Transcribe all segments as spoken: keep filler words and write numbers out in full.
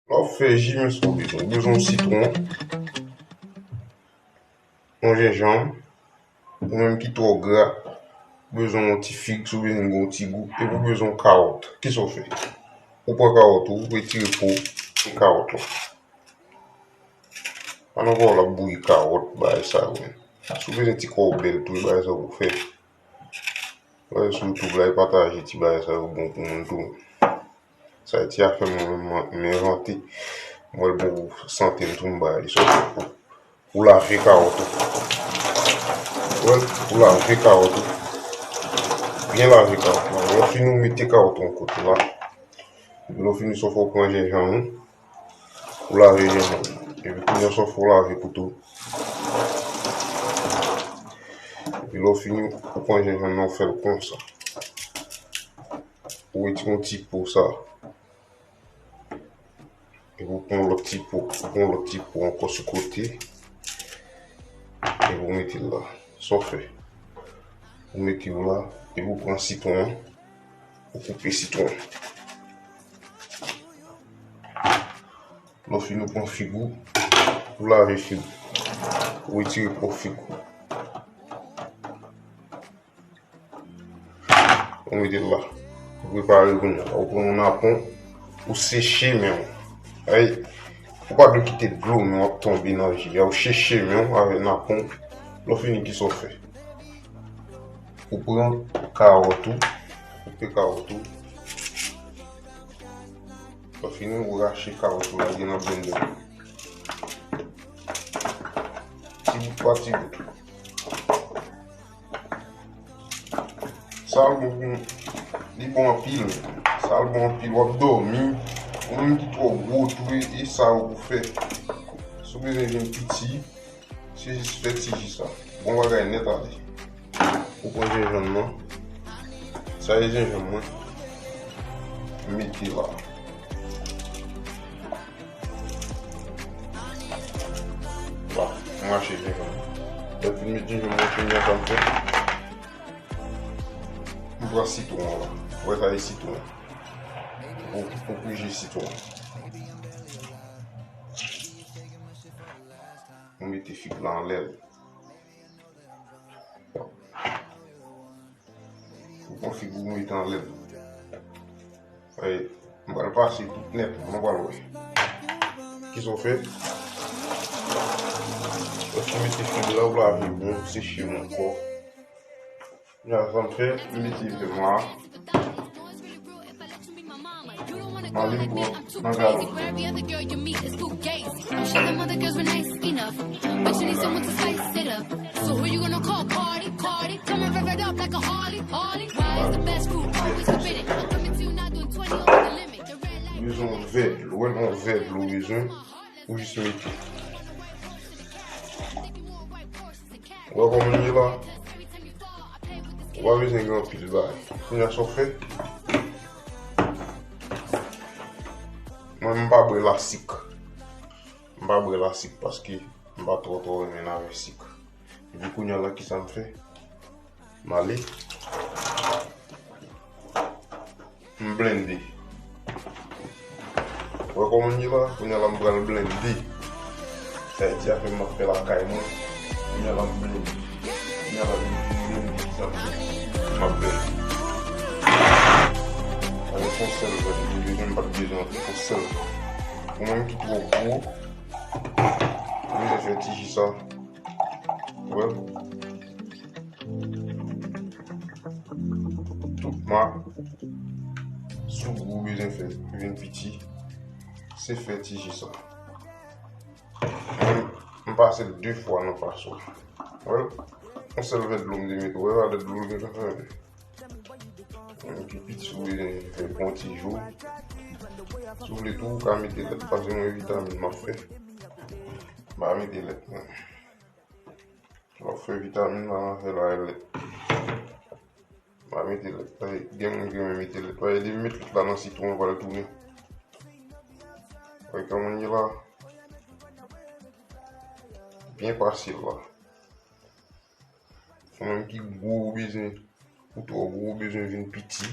Lè w ap fè ji, men sa w bezwen. Ou bezwen yon sitwon, yon jenjanm, ou menm ki twò gra, ou bezwen yon ti fig, si w bezwen gen yon ti gou, epi ou bezwen yon kawòt. Kisa w fè? Ou pran kawòt ou, ou retire po e kawòt la. Pa nan kò w l ap bouyi kawòt, bagay sa yo, men. Si w bezwen ti kò w bèl tou, e bagay sa w pou fè. Lè w sou YouTube la, e pataje ti bagay sa yo bon pou moun tou. Sa e ti afè mwen menm mwen, m envante. M wè l bon pou sante m tou, m ba li. So, ou lave kawòt ou. Ou wè l? Ou lave kawòt ou. Byen lave kawòt la. Lè w fini, ou mete kawòt ou yon kote la. Lè w fini, sa w fè, ou pran jenjanm ou. Ou lave jenjanm ou. Epi kounye a, sa w fè, ou lave kouto. Epi lè w fini, ou pran jenjanm nan, ou fè l konsa. Ou retire yon ti po sa. Epi ou pran lòt ti po, ou pran lòt ti po ankò sou kote. Epi ou mete l la. Sa w fè? Ou mete l la. Epi ou pran sitwon an. Ou koupe sitwon an. Lè w fini, ou pran fig ou. Ou lave fig ou. Ou retire po fig ou. Ou mete l la. Ou prepare kounye a. Ou pran yon napon, ou seche men w. Ay, ou pa dwe kite dlo men w ap tonbe nan ji a. Ou seche men w avèk napon. Lè w fini, kisa w fè? Ou pran kawòt ou, koupe kawòt ou. Lè w fini, ou rache kawòt ou lage nan blendè. Ti bout pa ti bout. Sa l bon pou, li bon anpil. Sa l bon anpil, w ap dòmi. Ou menm ki twò gwo tou, e, e sa ou pou fè. Si w bezwen vin piti, se jis fè ti ji sa. Bon bagay nèt ale. Ou pran jenjanm nan. Sa e jenjanm mwen. M mete la. Bon, m rache jenjanm mwen. Lè m fin met jenjanm mwen, kounye a sa m fè. M pran sitwon an la. Ou wè sa e sitwon. Ou, ou pije sitwon. Ou mete fig la anlè l. Ou pran fig ou mete anlè l. Ay, m pral pase tout nèt, nou pral wè. Kisa w fè? Lè w fin mete fig la, ou lave bon, seche l ankò. Kounye a sa m fè, m mete vè m la. M ale m pran nan galon. Bezwen yon vè dlo, wè yon vè dlo bezwen. Ou jis mete. Ou wè kòman l ye la? Ou pa bezwen gen anpil bagay. Kounye a sa w fè? Mwen, m pa bwè lasik. M pa bwè lasik paske m pa twò twò renmen l avèk sik. Epi kounye a la, kisa m fè? M ale. M blende. Ou wè kòman l ye la? Kounye a la m pral blende. Sa e ti afè m ap fè lakay mwen. Kounye a la m blende. Kounye a la m blende, kisa m fè? M ap blende. Avèk yon sèl vèt, m bezwen, m pa t bezwen anpil, yon sèl. Ou menm ki twò gwo, ou bezwen fè ti ji sa. Ou wè? Tout ma sou gou bezwen fè vin piti. Se fè ti ji sa. Mwen, m pase l de fwa nan faso. Wè? Yon sèl vè dlo m te mete. Wè, valè dlo l gentan fè. Mwen ki piti, si w bezwen fè bon ti jou. Si w vle tou, ou ka mete lèt, paske mwen vitamin m ap fè. M pa mete lèt, mwen. Lè w fè vitamin la, nan fè la, lèt. Pa mete lèt. Ay, gen moun ki renmen mete lèt. Ay, depi m met lèt la nan sitwon, l pral tounen. Wè kòman l ye la. Byen pase l la. Ou menm ki gwo, ou bezwen, ou twò gwo, ou bezwen vin piti.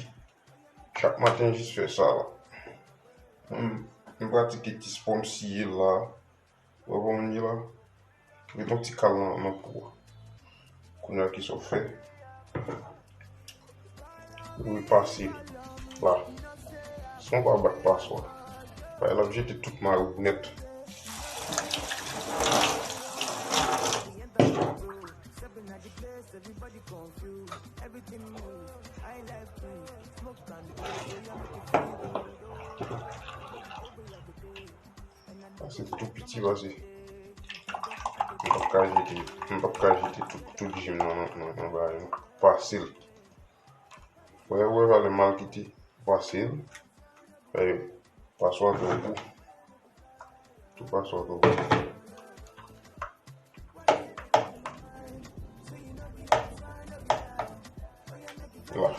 Chak maten, jis fè sa la. Mwen, M pratike ti spòm siye la. Ou wè kòman m ye la? Met yon ti kal nan, nan kou a. Kounye a, kisa w fè? Ou repase la. San w pa bat paswa, paske l ap jete tout mari w nèt. Sa se tou piti, pase m p ap ka jete, m p ap ka jete tout, tout ji m nan, nan, nan, nan bagay, non. Fasil. Wè, wè, valè m al kite. Fasil. Fè paswa twò gou. Tou paswa twò gou. La.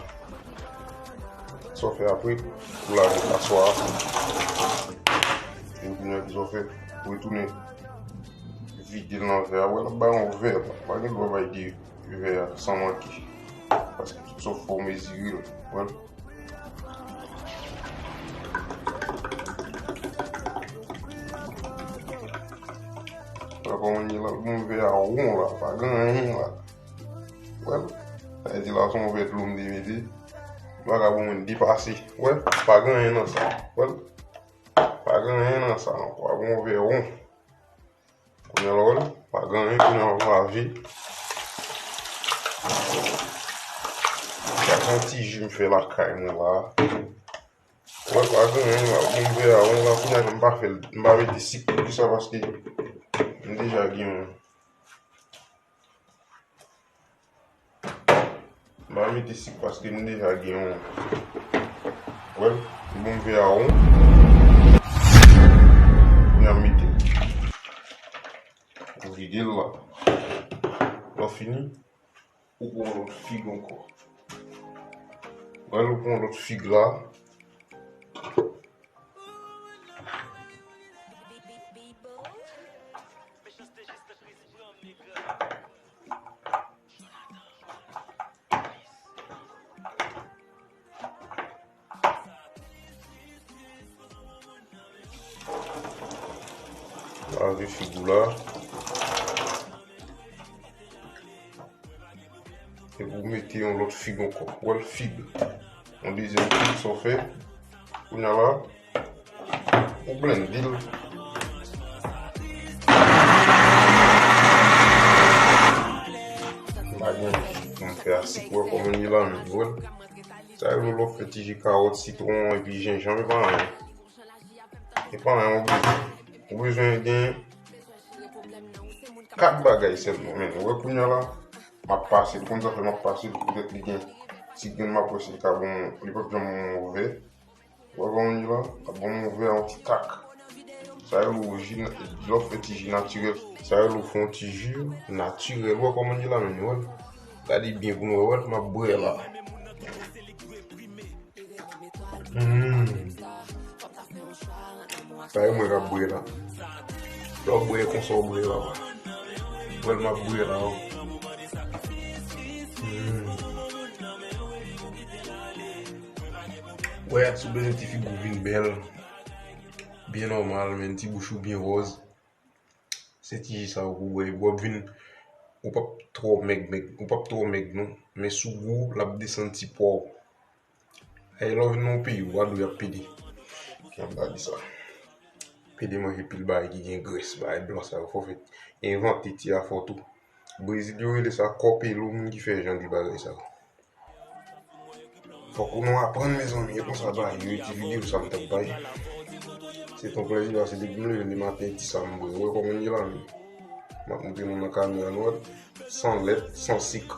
Sa w fè apre, ou lave paswa a. Epi kounye a, kisa w fè? Ou retounen vide l nan vè a. Wè, l ap bay yon vè. Pa gen dwa bay de vè a san manke. Paske tout sa w fè, w mezire l. Wè l. Wè kòman l ye la, l bon vè a won la, pa gen anyen la. Wè l. Sa vle di la, se yon vè dlo m te mete. Li pa ka bon mwen depase. Wè l, pa gen anyen nan sa. Wè l. Pa gen anyen nan sa ankò. Pa gen yon vè won. Kounye a la, wè l, pa gen anyen, kounye a, m lave. Sa se yon ti ji m fè lakay mwen la. Wè l, pa gen anyen la, bon, m vè a won la, kounye a, m pa fè l, m pa mete sik pou sa, paske m deja gen yon. M pa mete sik paske m deja gen yon. Wè l, m bon vè a won. Kounye a m mete l. Ou vide l la. Lè w fini, ou pran yon lòt fig ankò. Wè l, ou pran yon lòt fig la. Lave fig ou la. Epi w mete yon lòt fig ankò. Wè l, fig. Yon dezyèm fig, sa w fè. Kounye a la, ou blende l. M pa gen pou m fè a sik, wè kòman l ye la menm, wè l. Sa yo lè w fè ti ji kawòt, sitwon, epi jenjanm, e pa anyen. E pa anyen, ou bezwen. Ou bezwen gen kat bagay sèlman, men wè kounye a la, m ap pase l, konn sa fè m ap pase l, poutèt li gen ti grenn, m ap wè si li ka bon, li p ap janm move. Wè kòman li la, ap ban m yon vè yon ti tak. Sa yo lè w ji, lè w fè ti ji natirèl. Sa yo lè w fè yon ti ji natirèl. Wè kòman li la, men wè l. Gade byen pou nou wè, wè l, m ap bwè la. Hmm. Sa e mwen k ap bwè la. Lè w bwè konsa w bwè la. Wè l m ap bwè la. Hmm. Wè, si w bezwen ti figi w vin bèl, byen nòmal, men ti bouch ou byen wòz, se ti ji sa yo pou w bwè. Epi w ap vin, ou p ap twò mèg, mèg, ou p ap twò mèg non, men sou gou w, l ap desann ti pwa w. E lè w vin nan yon peyi, w a dwe ap pede. Ki ap gade sa. Pede manje pil bagay ki gen grès, bagay blan sa yo, fò w fè envante ti afè w tou. Brezil yo rele sa kòpelo, moun ki fè jan de bagay sa yo. Fòk nou aprann, mezanmi, e konsa bagay yo, ti videyo sa m t ap bay. Se t on plèzi, paske depi m leve le maten, e ti sa m bwè. Ou wè kòman m ye la menm. M ap montre nou nan kamera, nou wè, san lèt, san sik.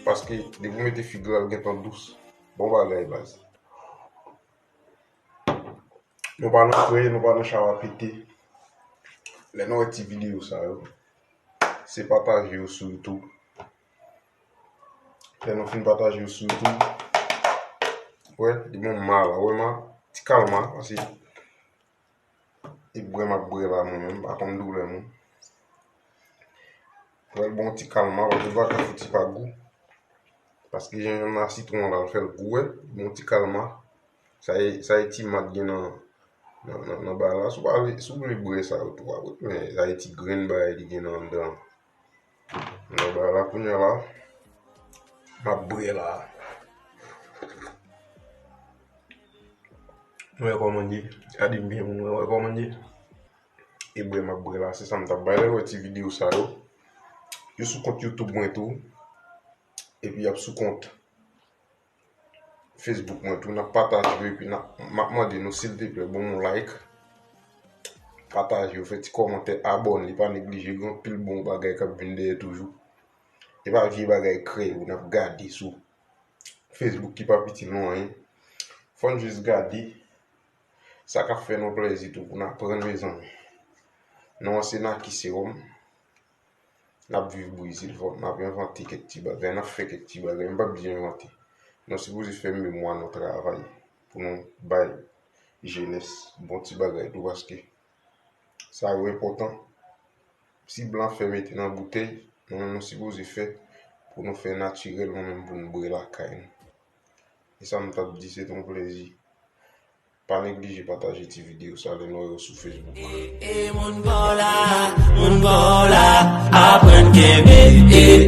Paske depi w mete fig la, l gentan dous. Bon bagay, baz. Nou pa nan frè, nou pa nan chawa pete. Lè nou wè ti videyo sa yo, se pataje yo sou YouTube. Lè nou fin pataje yo sou YouTube, wè, li bon ma la, wè ma, ti kalma, paske e bwè m ap bwè la mwen menm, m pa konn doulè mwen. Wè, l bon ti kalma, paske l pa ka fouti pa gou. Paske jenjanm nan, sitwon an la, l fè l gou, wè, bon ti kalma. Sa e, sa e ti mat gen nan, nan, nan, nan bagay la. Si w pa vle, si w vle bwè sa yo tou, w ap wè, men sa e ti grenn bagay li gen nan anndan. Nan bagay la, kounye a la, m ap bwè la. Nou wè kòman l ye? Gade m byen, moun, nou wè kòman l ye? E bwè m ap bwè la, se sa m t ap bay lè l wè ti videyo sa yo. Yo sou kont YouTube mwen tou. Epi y ap sou kont Facebook mwen tou, n ap pataje yo, epi n ap, m ap mande nou, silteplè, ban m yon like, pataje yo, fè ti kòmantè, abòne, pa neglije, gen anpil bon bagay k ap vin dèyè toujou. E pa vye bagay kreye yo n ap gade sou Facebook ki pa piti non anyen. Fò n jis gade sa k ap fè nou plèzi tou pou n aprann, mezanmi. Non an se Naki Serum. N ap viv Brezil, fò n ap envante kèk ti bagay, n ap fè kèk ti bagay, m p ap di envante. Nou sipoze fè memwa nou travay pou nou bay jenès bon ti bagay tou, paske sa yo enpòtan. Si blan fè mete nan boutèy, nou menm nou sipoze fè pou nou fè natirèl, nou menm pou nou bwè lakay nou. E sa m t ap di, se te yon plèzi. Pa neglije pataje ti videyo sa lè nou wè yo sou Facebook. E, e, moun pa w la, moun pa w la, aprann kenbe. E, e.